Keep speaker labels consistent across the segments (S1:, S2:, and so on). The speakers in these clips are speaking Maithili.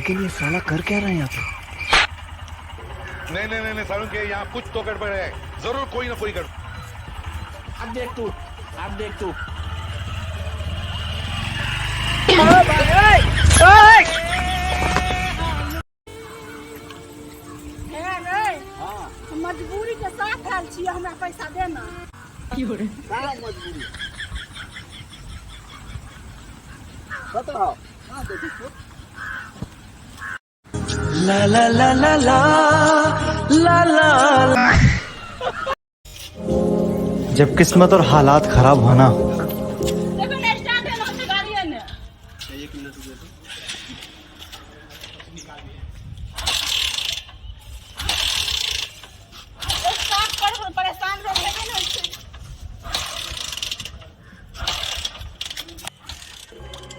S1: लेकिन ये साला कर क्या रहा है यहाँ पे?
S2: नहीं नहीं नहीं, नहीं सारुण के यहाँ कुछ तो गड़बड़ है, जरूर कोई ना कोई गड़बड़।
S3: अब देख तू, अब देख तू।
S4: मजबूरी के साथ आयल छी, हमरा पैसा देना।
S5: का मजबूरी बताओ? हाँ, देखी छो।
S1: ला ला ला ला ला ला ला। जब किस्मत और हालात खराब होना
S4: देखो ने, स्टार्ट है ना गाड़ी है ने। स्टार्ट कर, परेशान रह हेबे ने छै।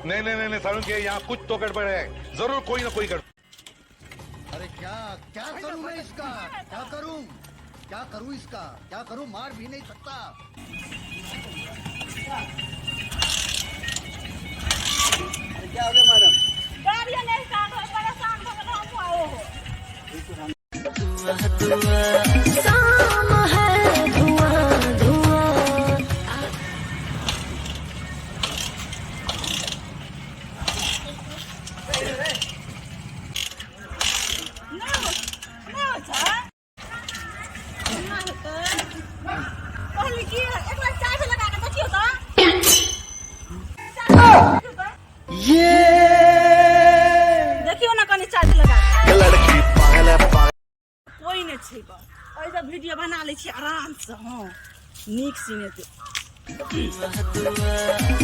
S2: नहीं नहीं नहीं, नहीं सारुण के यहाँ कुछ तो गड़बड़ है, जरूर कोई ना कोई गड़बड़।
S6: अरे क्या क्या करूं मैं इसका? क्या करूं, क्या करूं इसका? क्या करूं? मार भी नहीं सकता।
S5: अरे, क्या हो गया मैडम?
S4: गाड़ी नहीं स्टार्ट हो, परेशान भ गेल हम। आओ हो।
S7: शाम है धुआं धुआं।
S4: नहि हो, नहि होइ छै, नहि हेतै। कहली कि एक बार चार्ज लगा के देखियौ तऽ, चार्ज लगा के देखियौ तऽ। देखियौ ने कनि चार्ज लगा के। कोई नहि छै गऽ। एहि जे वीडियो बना लै छी आरामसँ। हँ, नीक सीन हेतै।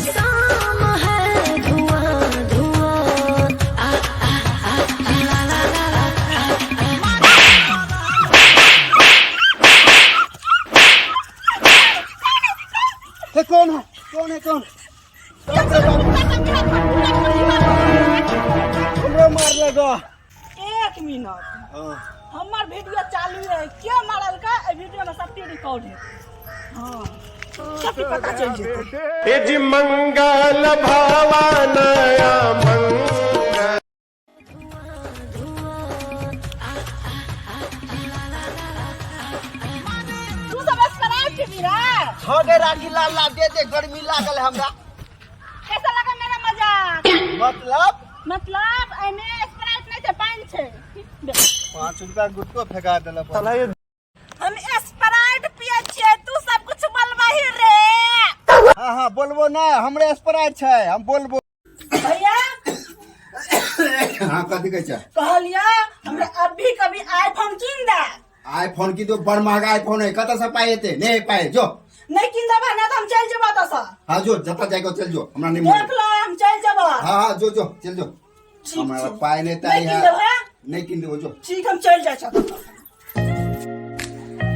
S7: शाम है धुआं धुआं, आ आ आ ला ला ला ला।
S5: ये कौन है? कौन है? कौन हमरो मार लगा?
S4: एक मिनट।
S5: हाँ।
S4: हमर वीडियो चालू है। के मारलकै, एहि वीडियो में सब चीज रिकॉर्ड है। हाँ, सब चीज पता चलि जेतै।
S8: ए जी मंगल भवनया मंगल।
S4: तू सब स्प्राइट पीबी रे?
S5: हो गए राखी, लाल ला दे दे, गर्मी लागल है हमरा।
S4: कैसा लगा मेरा मजाक?
S5: मतलब?
S4: मतलब एमे स्प्राइट नहीं छै, पानि छै।
S5: 5 रुपया गुटको फेंका देलक।
S4: हम स्प्राइट पियै छियै, तू सब कुछ बोलबही रे?
S5: हाँ हाँ, बोलबो ना, हमरे स्प्राइट छै, हम बोलबो।
S4: भैया।
S5: हाँ, कथी कहै छै?
S4: कहलिया हमरा अभी कभी आईफोन कीन दे।
S5: आईफोन की तो बड़ महंगा आईफोन है, कतऽ से पाइ एते? नहीं पाइ, जो।
S4: नहीं कीन देबा ना तो हम चलि जेबा एतऽ।
S5: हाँ, जो, जतऽ जाके चल जो, हमरा नहीं
S4: देख लो, हम चलि जेबा।
S5: हाँ हाँ, जो जो, चल जो।
S4: ठीक
S5: हमरा
S4: छै।
S5: पाइ नहीं
S4: नहीं
S5: ताई
S4: कीन
S5: है।
S4: देबा?
S5: नहीं कीन देबो, जो।
S4: ठीक, हम चलि जाइ छौ।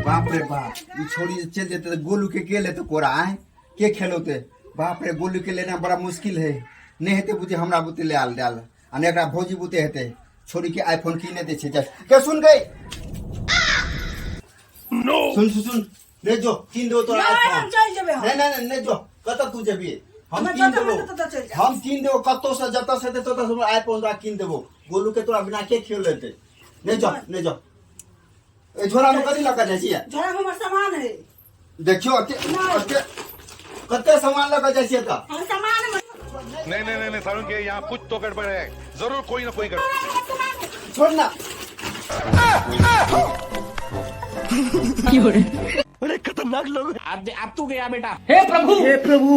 S5: बाप रे बाप, ई छोरी जे चल जेते तऽ गोलू के के लेते कोरा? आए के खेलौते? बाप रे, गोलू के लेना बड़ा मुश्किल है। नहीं हेते बुझे हमरा बुते ले आल डाल आ नहीं एकरा भौजी बुते हेते। छोरी के आईफोन कीने दे छै। जा के सुन गई, सुन सुन सुन, ले जो, कीन दो तोरा
S4: नहीं,
S5: आईफोन।
S4: हम चलि जेबै हम।
S5: नहीं नहीं नहीं, नहीं, जो, कतऽ तू जेबी? हम
S4: हमे
S5: कीन
S4: जतऽ
S5: देबो।
S4: मन ततऽ चलि जायब।
S5: हम कीन देबो, कतौ से जतऽ से हेतै ततऽ से आईफोन तोरा कीन देबो। गोलू के तोरा बिना के खेल लेते? नहीं जो, नहीं जो। ए झोरा में कथी लऽ कऽ जाइ छियै?
S4: झोरा में हमर सामान है।
S5: देखियो, अते
S4: नहि।
S5: अते कते सामान लऽ कऽ जाइ छियै तऽ?
S4: हम सामान में
S2: नहीं नहीं नहीं, नहीं सारुण के यहाँ कुछ तो गड़बड़ है, जरूर कोई ना कोई गड़बड़।
S4: हमर सामान है।
S5: छोड़ ना।
S1: बड़े खतरनाक लोग हैं।
S3: अब तू गया बेटा।
S1: हे प्रभु।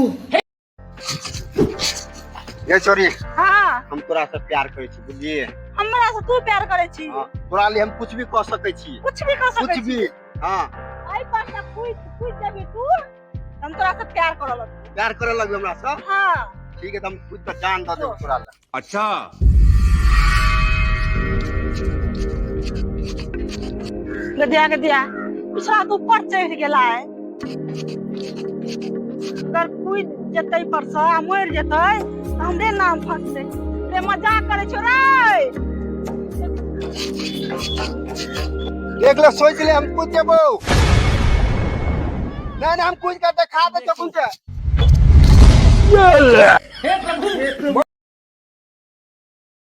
S5: ये छोरी।
S4: हाँ।
S5: हम तोरा से प्यार करै छी, बुझलिए?
S4: हमरा से तू प्यार करै छी?
S5: हाँ, तोरा लिए हम कुछ भी कऽ सकै छी।
S4: कुछ भी कर सकै
S5: कुछ
S4: छी?
S5: भी, हाँ।
S4: एहि पर से कूद कूद जेबी तू, हम तोरा से प्यार करऽ लगबो।
S5: प्यार करे लगबे हमरा से?
S4: हाँ।
S5: ठीक है, तऽ हम कूद कऽ जान दऽ देब तोरा लए।
S8: अच्छा।
S4: गधिया गधिया, पिछड़ा तो ऊपर चढ़ गेला है। अगर कूद जेतै पर से आ मरि जेतै तऽ हमरे नाम फंसतै रे। मजाक करै छौ रे?
S5: देख ले, सोच ले, हम कूद जेबो। नहीं नहीं, हम कूद के देखा दे चौकुन से।
S3: हे प्रभु।